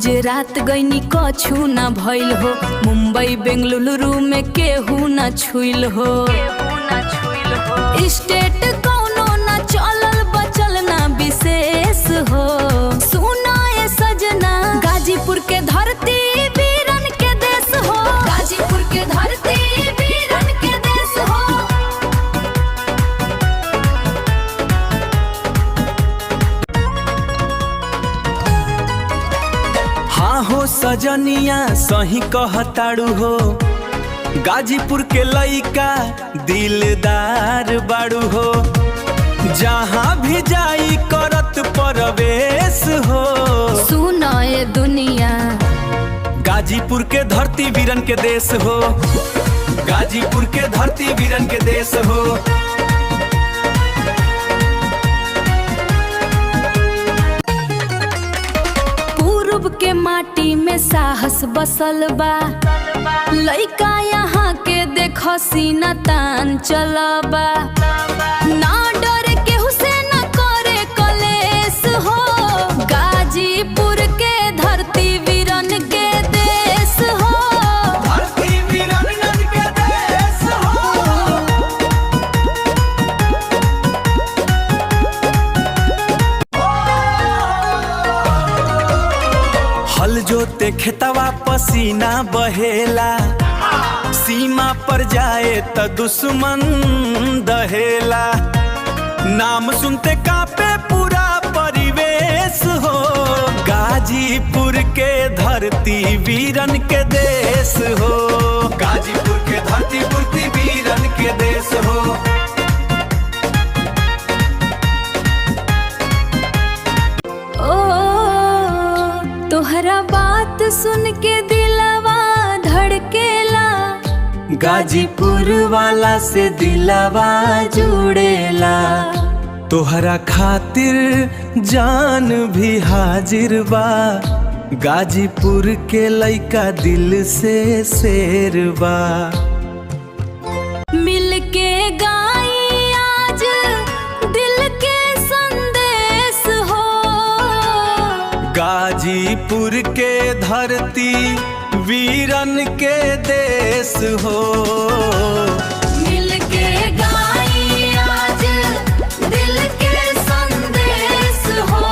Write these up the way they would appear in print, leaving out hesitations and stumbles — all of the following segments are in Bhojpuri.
गुजरात गईनी कछु ना भइल हो, मुंबई बेंगलुरु में केहू ना छुइल हो। स्टेट कौनो ना चलल बचल ना विशेष हो। सुना ए सजना, गाजीपुर के धरती वीरन के देश हो। गाजीपुर के धरती वीरन के देश हो। हाँ हो सजनिया सही कहताड़ू हो, गाजीपुर के लइका दिलदार बाड़ू हो। जहाँ भी जाई करत परवेश हो। सुना ए दुनिया, गाजीपुर के धरती वीरन के देश हो। गाजीपुर के धरती वीरन के देश हो। पूरब के माटी में साहस बसल बा, लइका यहाँ के देखो सीना तान चलबा। ना डर केहू से ना करे कलेस हो। गाजीपुर के धरती वीरन के देश हो। धरती वीरन के देश हो। हल जोते खेतवा पसीना बहेला, सीमा पर जाए त दुश्मन दहेला। नाम सुनते कापे पूरा परिवेश हो। गाजीपुर के धरती वीरन के देश हो। गाजीपुर के धरती पूर्ति वीरन के देश हो। ओ तोहरा बात सुन के दिलवा धड़केला, गाजीपुर वाला से दिलवा जुड़ेला। तोहरा खातिर जान भी हाजिर बा, गाजीपुर के लइका दिल से शेर बा। मिलके गाई आज दिल के संदेश हो। गाजीपुर के धरती वीरन के देश हो। मिलके गाई आज दिल के संदेश हो।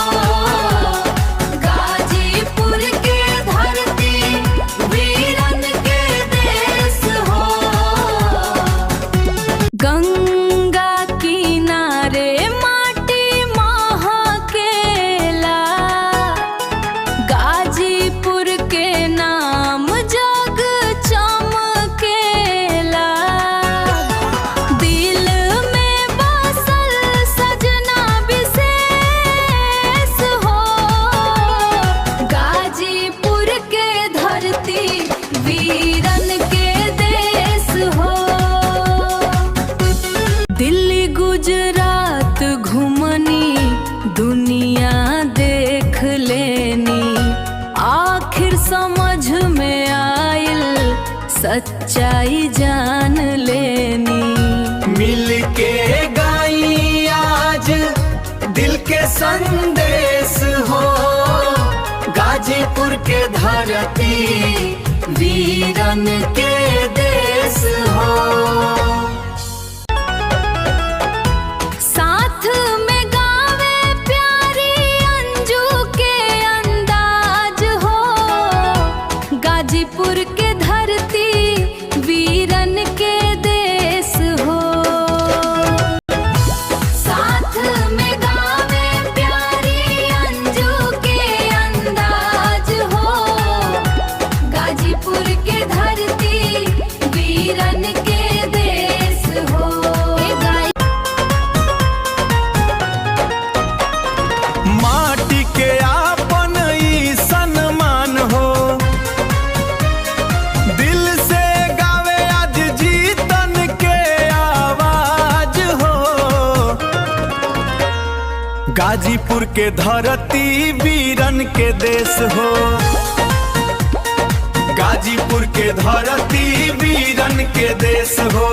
गाजीपुर के धरती वीरन के देश हो। गंगा किनारे माटी महकेला, गाजीपुर के नाम जग चमकेला। दिल में बसल सजना विशेष हो। गाजीपुर के धरती वीरन के देश हो। दिल्ली गुजरात घुमनी, दुनिया देख लेनी, आखिर समझ में आइल सच्चाई जान लेनी। मिल के गाई आज दिल के संदेश हो। गाजीपुर के धरती वीरन के देश हो। साथ में गावे प्यारी अंजू के अंदाज हो। गाजीपुर के धरती वीरन के देश हो। साथ में गावे प्यारी अंजू के अंदाज हो। गाजीपुर के धरती वीरन के देश हो। माटी के आपन ई सम्मान हो, दिल से गावे आज जीतन के आवाज हो। गाजीपुर के धरती वीरन के देश हो। गाजीपुर के धरती वीरन के देश हो।